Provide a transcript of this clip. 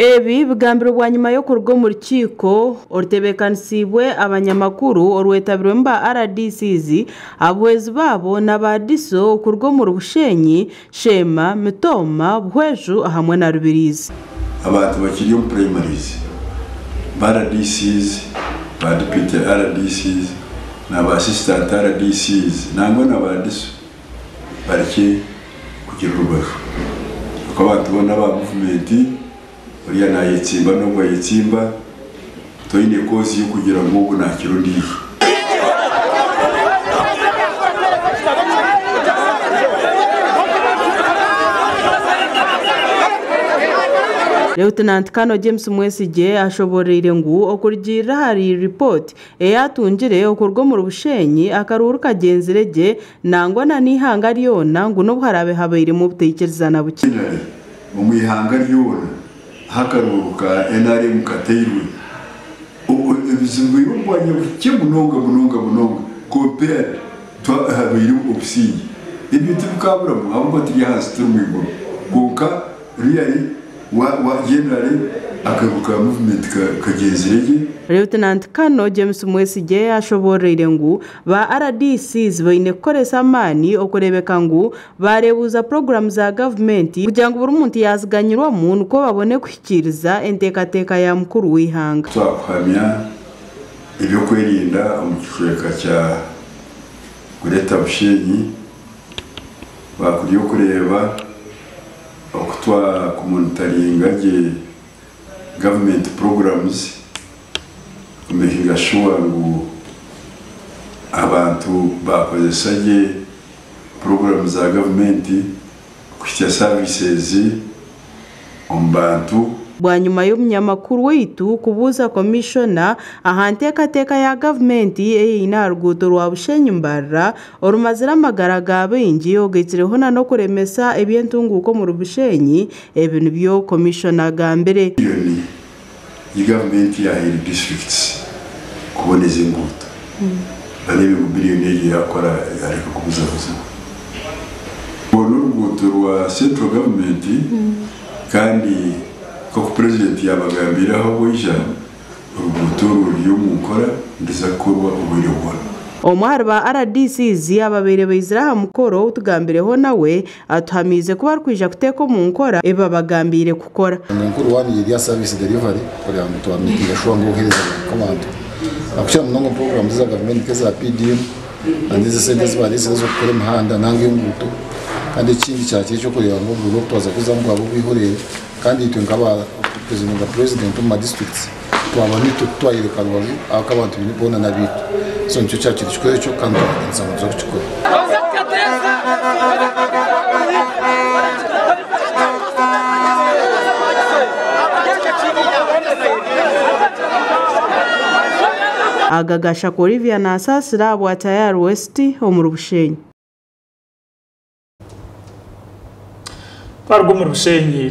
Ebi bigambirwe bwanyima y'okuruga omu rukiiko orutebeekanisiibwe abanyamakuru orwetabirwemu ba RDCs, abaweezi baabo na ba DISO okuruga omuri Bushenyi, Sheema, Mitooma, Buhweju hamwe na Rubirizi. Abantu bakiri omu primaries, ba RDCs, ba deputy RDCs na ba assistant RDCs nangwa na ba DISO barekye kugira orubaju. Ahakuba abantu boona aba movement oriya nayetsimba n'ogu ayetsimba, toine cause y'okugira ngu ogu nakira ondiijo. Lieutenant Colonel James Mwesigye ashoboreire ngu okurugiirira ahari ripooti ei atungire okuruga omuri Bushenyi akaruuru kagyenzire gye nangwa na n'eihanga ryona ngu n'obu haraabe habairemu obutaikirizana bukye. Generally omu ihanga ryona ahu akaruuru ka nrm kateirwe, ebizibu bibaire omu mwanya bukye munonga munonga munonga compared to ahabaire obusingye. Ebyo tibikaburamu ahabw'okuba turi ahansi turi omu iguru kwonka really generally akaruuru ka movement kagyenzire gye. Lieutenant Colonel James Mwesigye ashobooroire ngu ba RDCs baine kukoresa amaani okureebeka ngu baareebuuza puroguraamu za gavumenti kugira ngu buri muntu yaaziganyirwamu nikwo babone kuhikiiriza enteekateeka ya mukuru w'eihanga. Twakuhamya eby'okwerinda omu kicweka kya Greater Bushenyi, twakuriyo kureeba oku twakumonitaringa gye government programs kumekinga sure ngu abantu baakozesa gye puroguraamu za gavumenti kuhitsya services omu bantu. Bwanyima y'omunyamakuru waitu kubuuza Komishona aha nteekateeka ya gavumenti ei eine aha ruguuto rwa Bushenyi-Mbarara orumazire amagara ga baingi ogaitsireho na n'okuremesa eby'entunguuka omuri Bushenyi, ebi nibyo Komishona agambire. Biliyoni ei gavumenti yaahaire disiturikiti kuboneza enguuto bareebe ngu biliyoni egyo yaakora yareka kubuzabuzibwa. Orwo n'oruguuto rwa Central Government kandi nk'oku Purezidenti yaabagambiire aho obwaija, oruguuto orwo ruri omu nkora niruza kukorwa obwire bwona. Omwe ahari ba RDCs ababaire baizire aha mukoro ou tugambireho nawe atuhamiize ku barikwija kuteeka omu nkora ebi babagambiire kukora. Enkuru one eri aha service delivery kureba ngu twa makinga sure ngu obuheereza bwahika omu bantu. Okukira munonga omu programs eza gavumenti nk'eza PDM na n'ezi esente ezi bareetsire ez'okukora emihanda nanga enguuto. Kandi ekindi kyakiri eky'okureeba ngu oburuuru obu twaza kuzamu bwaba obwihorere kandi itwe nk'aba representinga president omu ma districts twaba nitwe titwayereka rubaju ahakuba abantu boona n'abaitu. So nikyo kyakiri kikuru ekyo kandi twaraganisa ngu nituza kukikora. Aga gashaka Olivia Nasasira ahabwa Tayari West omuri Bushenyi. Twaruga omuri Bushenyi.